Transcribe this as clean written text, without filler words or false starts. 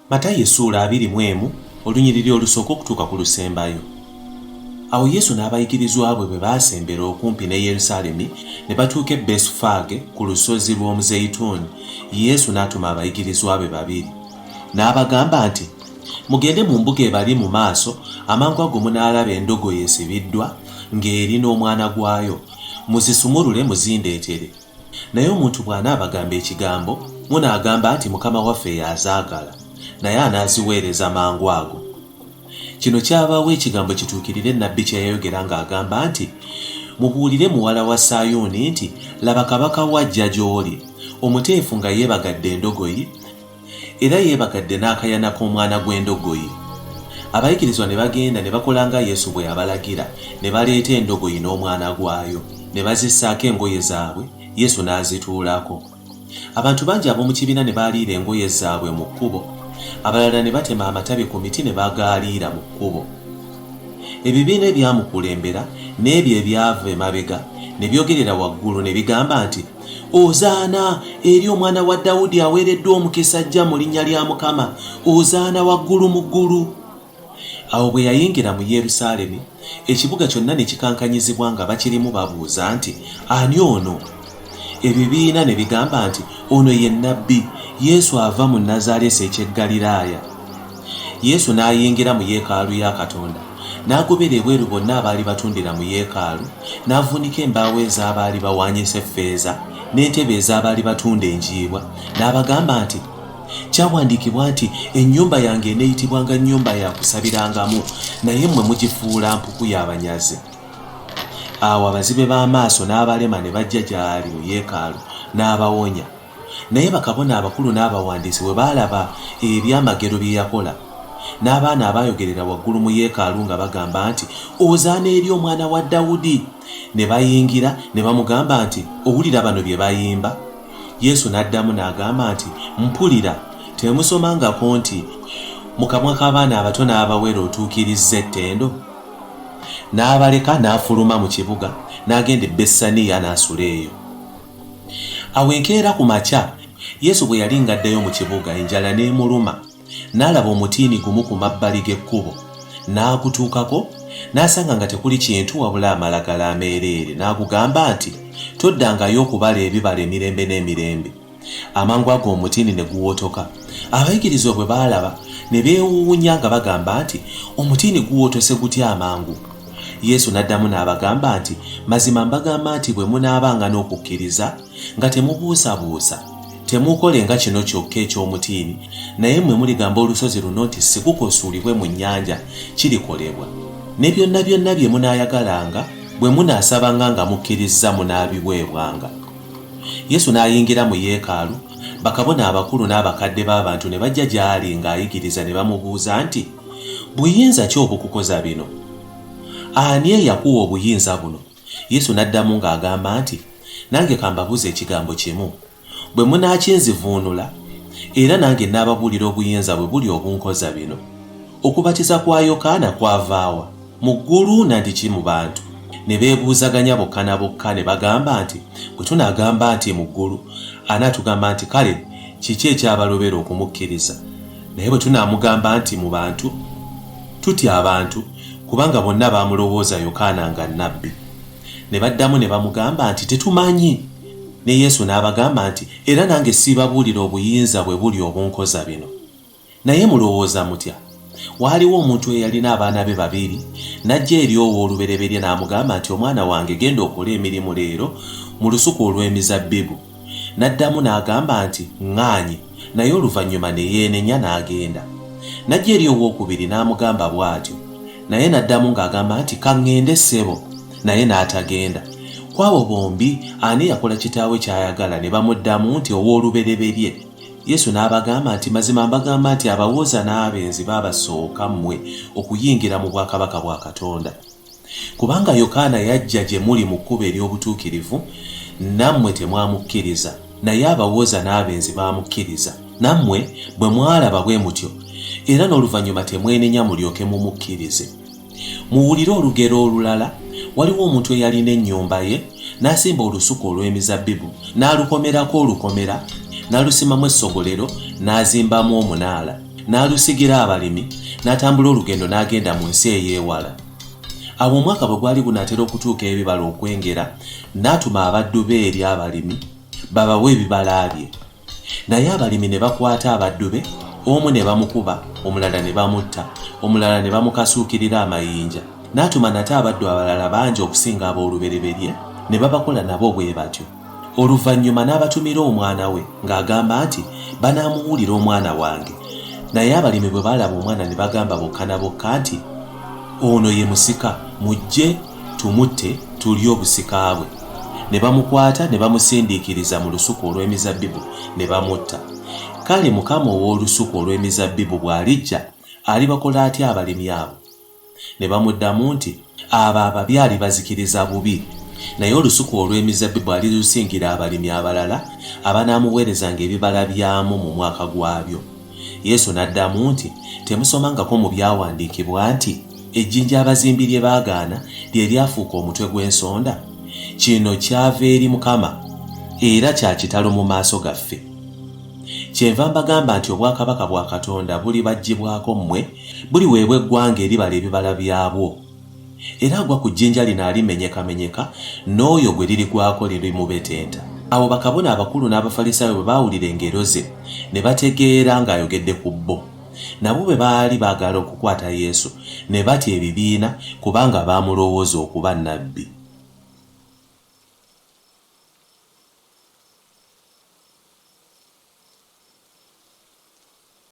Matayo essuula 21, olunyiriri olusooka okutuuka ku lusembayo. Awo Yesu n'abayigirizwa bwe bwe baasembera okumpi ne Yerusaalemi ne batuuka e Besufaage ku lusozi lw'Omuzeyituuni, Yesu n'atuma abayigirizwa be babiri. N'abagamba nti, Mugende mu mbuga ebali mu maaso, amangu ago munaalaba endogoyi esibiddwa, ng'eri n'omwana gwayo. Muzisumulule muzindeetere. Naye omuntu bw'anaabagamba ekigambo, munaagamba nti, Mukama waffe y'azaagala, naye anaaziweereza mangu ago. Kino kyabaawo ekigambo kituukirire nnabbi kye yayogera ng'agamba nti, Mubuulire muwala wa Sayuuni nti, Laba kabaka wo ajja gy'oli, omuteefu nga yeebagadde endogoyi, era yeebagadde n'akayana k'omwana gw'endogoyi. Abayigirizwa ne bagenda ne bakola nga Yesu bwe yabalagira, ne baleeta endogoyi n'omwana gwayo, ne bazissaako engoye zaabwe, Yesu n'azituulako. Abantu bangi ab'omu kibiina ne baaliira engoye zaabwe mu kkubo, abalala ne batema amatabi ku miti ne bagaaliira mu kkubo. Ebibiina ebyamukulembera n'ebyo ebyava emabega ne byogerera waggulu ne bigamba nti, Ozaana eri omwana wa Dawudi aweereddwa omukisa ajja mu linnya lya Mukama! Ozaana waggulu mu ggulu! Awo bwe yayingira mu Yerusaalemi, ekibuga kyonna ne kikankanyizibwa nga bakirimu babuuza nti, Ani ono? Ebibiina ne bigamba nti, Ono ye nnabbi, Yesu ava mu Nazaaleesi eky'e Ggaliraaya. Yesu n'ayingira mu yeekaalu ya Katonda, n'agobera ebweru bonna abaali batundira mu yeekaalu, n'avuunika embaawo ez'abaali bawaanyisa effeeza, n'entebe ez'abaali batunda enjiibwa, n'abagamba nti, Kyawandiikibwa nti, Ennyumba yange eneeyitibwanga nnyumba ya kusabirangamu, naye mmwe mugifuula mpuku ya banyazi. Awo abazibe b'amaaso n'abalema ne bajja gy'ali mu yeekaalu, n'abawonya. Naye bakabona abakulu n'abawandiisi bwe baalaba ebyamagero bye yakola, n'abaana abaayogerera waggulu mu yeekaalu nga bagamba nti, Ozaana eri Omwana wa Dawudi! Ne bayingira ne bamugamba nti, Owulira bano bye bayimba? Yesu n'addamu n'agamba nti, Mpulira. Temusomangako nti, Mu kamwa k'abaana abato n'abawere otuukirizza ettendo? N'abaleka n'afuluma mu kibuga n'agenda e Bessaniya n'asula eyo. Awo enkeera ku makya, Yesu bwe yali ng'addayo mu kibuga, enjala n'emuluma. N'alaba omutiini gumu ku mabbali g'ekkubo, n'agutuukako, n'asanga nga tekuli kintu wabula amalagala ameereere, n'agugamba nti, Toddangayo okubala ebibala emirembe n'emirembe. Amangu ago omutiini ne guwotoka. Abayigirizwa bwe baalaba, ne beewuunya nga bagamba nti, Omutiini guwotose gutya amangu? Yesu n'addamu n'abagamba nti, Mazima mbagamba nti bwe munaabanga n'okukkiriza, nga temubuusabuusa, temuukole nga kino kyokka eky'omutiini, naye mmwe muligamba olusozi luno nti, Siguka osuulibwe mu nnyanja, kirikolebwa. Ne byonna byonna bye munaayagalanga, bwe munaasabanga nga mukkirizza munaabiweebwanga. Yesu n'ayingira mu yeekaalu, bakabona abakulu n'abakadde b'abantu ne bajja gy'ali ng'ayigiriza ne bamubuuza nti, Buyinza ki obukukoza bino? Ani eyakuwa obuyinza buno? Yesu n'addamu ng'agamba nti, Nange ka mbabuuze ekigambo kimu. Bwe munaakinzivuunula, era nange nnaababuulira obuyinza bwe buli obunkoza bino. Okubatiza kwa Yokaana kwava wa? Mu ggulu nandiki mu bantu? Ne beebuuzaganya bokka na bokka ne bagamba nti, Bwe tunaagamba nti, Mu ggulu, anaatugamba nti, Kale kiki ekyabalobera okumukkiriza? Naye bwe tunaamugamba nti, Mu bantu, tutya abantu, kubanga bonna baamulowooza Yokaana nga nnabbi. Ne baddamu ne bamugamba nti, Tetumanyi. Ne Yesu n'abagamba nti, Era nange siibabuulira obuyinza bwe buli obunkoza bino. Naye mulowooza mutya? Waaliwo omuntu eyalina abaana be babiri, n'ajja eri ow'olubereberye n'amugamba nti, Omwana wange, genda okole emirimu leero mu lusuku olw'emizabbibu. N'addamu n'agamba nti, Ŋŋaanyi, naye oluvannyuma ne yeenenya n'agenda. N'ajja eri ow'okubiri n'amugamba bw'atyo, naye n'addamu ng'agamba nti, Ka ŋŋende, ssebo, naye n'atagenda. Ku abo bombi ani eyakola kitaawe ky'ayagala? Ne bamuddamu nti, Ow'olubereberye. Yesu n'abagamba nti, Mazima mbagamba nti abawooza n'abenzi babasooka mmwe okuyingira mu bwakabaka bwa Katonda. Kubanga Yokaana yajja gye muli mu kkubo ery'obutuukirivu, nammwe temwamukkiriza, naye abawooza n'abenzi baamukkiriza. Nammwe bwe mwalaba bwe mutyo, era n'oluvannyuma temwenenya mulyoke mumukkirize. Muwulire olugero olulala, Waliwo omuntu eyalina ennyumba ye, n'asimba olusuku olw'emizabbibu, n'alukomerako olukomera, n'alusimamu essogolero, n'azimbamu omunaala. N'alusigira abalimi, n'atambula olugendo n'agenda mu nsi ey'ewala. Awo omwaka bwe gwali gunaatera okutuuka ebibala okwengera, n'atuma abaddu be eri abalimi, babawe ebibala bye. Naye abalimi ne bakwata abaddu be, omu ne bamukuba, omulala ne bamutta, omulala ne bamukasuukirira amayinja. N'atuma nate abaddu abalala bangi okusinga ab'olubereberye, ne babakola nabo bwe batyo. Oluvannyuma n'abatumira omwana we, ng'agamba nti, Banaamuwulira omwana wange. Naye abalimi bwe baalaba omwana ne bagamba bokka na bokka nti, Ono ye musika, mujje tumutte tulye obusika bwe. Ne bamukwata ne bamusindiikiriza mu lusuku olw'emizabbibu ne bamutta. Kale mukama ow'olusuku olw'emizabbibu bw'alijja, alibakola atya abalimi abo? Ne bamuddamu nti, Abo ababi alibazikiriza bubi, naye olusuku olw'emizabbibu alirusingira abalimi abalala abanaamuweerezanga ebibala byamu mu mwaka gwabyo. Yesu n'addamu nti, Temusomangako mu Byawandiikibwa nti, Ejjinja abazimbi lye baagaana lye lyafuuka omutwe gw'ensonda? Kino kyava eri Mukama, era kya kitalo mu maaso gaffe. Kyenva mbagamba nti obwakabaka bwa Katonda bulibaggyibwako mmwe, buliweebwa eggwanga eribala ebibala byabwo. Era agwa ku jjinja lino alimenyekamenyeka, n'oyo gwe lirigwako lirimubetenta. Awo bakabona abakulu n'Abafalisaayo bwe baawulira engero ze, ne bategeera ng'ayogedde ku bo. Nabo bwe baali baagala okukwata Yesu, ne batya ebibiina, kubanga baamulowooza okuba nnabbi.